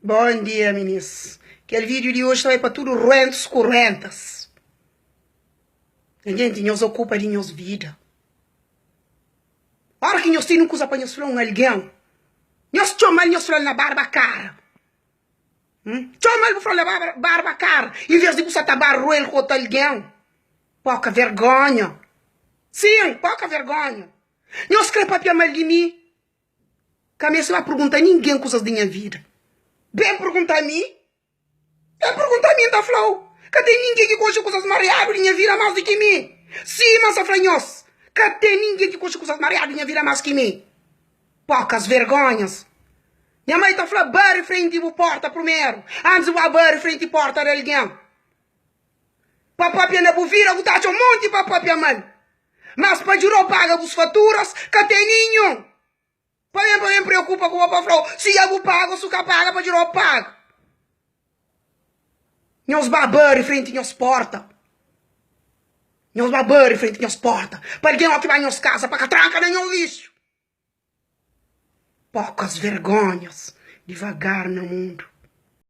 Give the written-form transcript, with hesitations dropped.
Bon dia minis. Kel vídeo di oji ta bai pa tudu ruentus ku ruentas. Nha genti, nhos okupa di nhos vida. Ora ki nhos tene un kuza pa nhos fla un algen, nhos txoma-l, nhos fla-l na barba kara. Hum? Txoma-l bu fla-l na barba, barba kara, en vez di bu sa ta ba ruel ku otu algen. Poka vergonha. Sin, poka vergonha. Nhos kre papia mal di mi? Ka meste ba pergunta ningen kuzas di nha vida. Ben pergunta mi, ben pergunta mi, N ta fla-u, ka ten ningen ki konxe kuzas mariadu di nha vida más di ki mi. Sima N sta fla nhos, ka ten ningen ki konxe kuzas mariadu di nha vida más ki mi. Pokas vergonhas! Nha mai ta fla, Bari frenti bu porta primeru, antis di bu ba bari frenti porta di algen. Pa papia na bu vida, bu ta atxa un monti pa papia mal. Mas pa djuda-u paga bus faturas, ka ten ninhun. Pa ben pa ben preokupa ku bo pa fla-u si ya bu paga o su ka paga pa djuda-u paga. Nhos ba bari frenti nhos porta. Nhos ba bari frenti nhos porta. Pa algen o ki ba nhos kasa pa ka tranka na nhos lixu. Pokas vergonhas divagar na mundu.